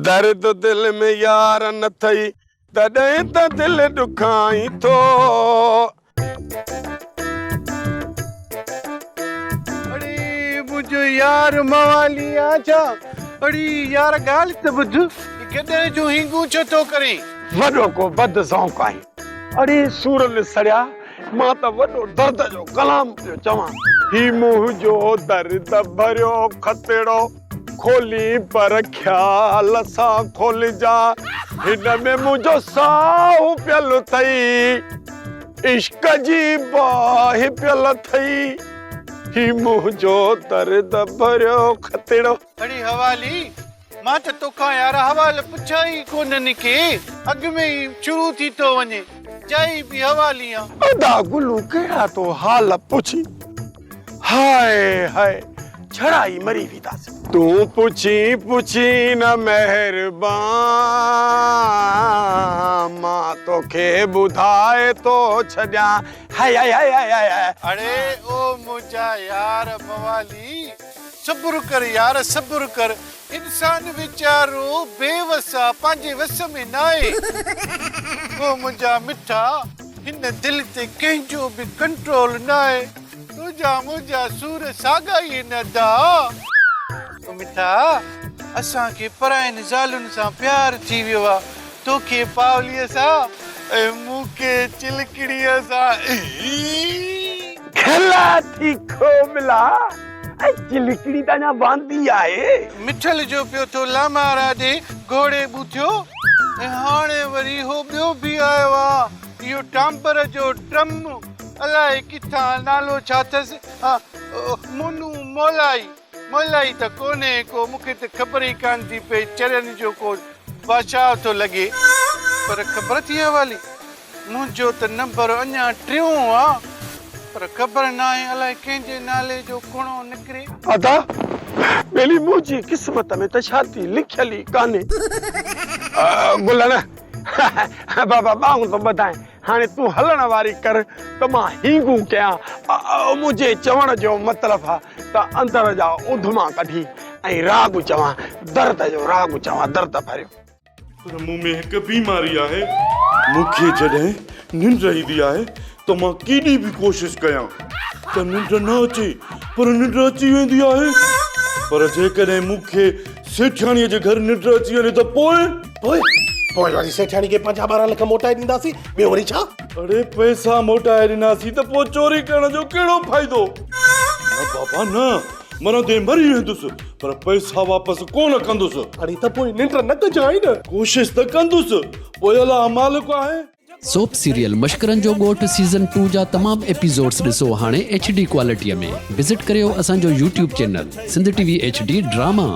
درد دل ۾ يار نه ٿئي، تڏهن ته دل ڏکائين ٿو. اڙي منهنجو يار موالي آ ڇا؟ اڙي يار ڳالهه ته ٻڌ، گڏهه جون هينگون ڇو ٿو ڪرين؟ وڏو ڪو بد ذوق آهين. اڙي سورن سڙيا، مان ته وڏو درد جو ڪلام پيو چوان. هي منهنجو درد ڀريو خطڙو. کولي پر خيال سان کولجان هن ۾ منهنجو ساهه پيل اٿئي عشق جي باهه پيل اٿئي هي منهنجو درد ڀريو خطڙو. اڙي حوالي مان ته توکان يار حوال پڇيا ئي ڪونهن ڪي اڳ ۾ ئي شروع ٿي ٿو وڃي جائي به حوالي آن. ادا گلو ڪهڙا ٿو حال پڇين. هاء هاء ڇڙا ئي مري وينداسين. تون پڇين پڇين نه مهربان مان توکي ٻڌائي ٿو ڇڏيان high high high high high. اڙي او منهنجا يار موالي صبر ڪر يار صبر ڪر انسان ويچارو بي وس آ پنهنجي وس ۾ ناهي او منهنجا مٺا هن دل تي ڪنهن جو به ڪنٽرول ناهي. تنهنجا منهنجا سور ساڳا ئي نه ادا. او مٺا اسان کي پراين زالن سان پيار ٿي ويو آ. توکي پاوليء سان ۽ مون کي چلڪڙيء سان. کلا ٿي کوٻلا ۽ چلڪڙي ته اڃا واندي آهي. مٺل جو پيو ٿو لامارا ڏي گهوڙي ٻوٿيو ۽ هاڻي وري هو ٻيو به آيو آ. اهو ٽانبر جو ٽرم الائي ڪٿان نالو ڇا اٿس ها مونو مولائي مولائي ته ڪونهي ڪو مون کي ته خبر ئي ڪانه ٿي پئي چرين جو ڪو بادشاهه ٿو لڳي پر خبر ٿي حوالي منهنجو ته نمبر اڃا ٽيون آ پر خبر ناهي الائي ڪنهن جي نالي جو ڪڻو نڪري. ادا ٻيلي منهنجي قسمت ۾ ته شادي لکيل ئي ڪانهي. گلڻ بابا ٻانهون ٿو ٻڌائين هاڻي تون هلڻ واري ڪر ته مان هينگون ڪيان. منهنجي چوڻ جو مطلب آ ته اندر جا اڌما ڪڍي ۽ راڳ چوان، درد جو راڳ چوان، درد ڀريو. پر مون ۾ هڪ بيماري آهي. مون کي جڏهن ننڊ ايندي آهي ته مان ڪيڏي به ڪوشش ڪيان ته ننڊ نه اچي پر ننڊ اچي ويندي آهي. پر جيڪڏهن مون کي سيٺياڻيء جي گهر ننڊ اچي وڃي ته پوء؟ پوء؟ پوء وري سيٺياڻي کي پنهنجا 12 لک موٽائي ڏينداسين، ٻيو وري ڇا؟ اڙي پئسا موٽائي ڏناسين ته پوء چوري ڪرڻ جو ڪهڙو فائدو؟ نه بابا نه، مرندي مري ويندس پر پئسا واپس ڪونه ڪندس. اڙي ته پوء ننڊ نه ڪجانء نه. ڪوشش ته ڪندس، پوء الله مالڪ آهي. سوپ سيريل مشڪرن جو ڳوٺ سيزن ٽو جا تمام ايپيسوڊس ڏسو هاڻي ايڇ ڊي ڪوالٽي ۾ وزٽ ڪريو اسان جو YouTube channel Sindh T V H D drama.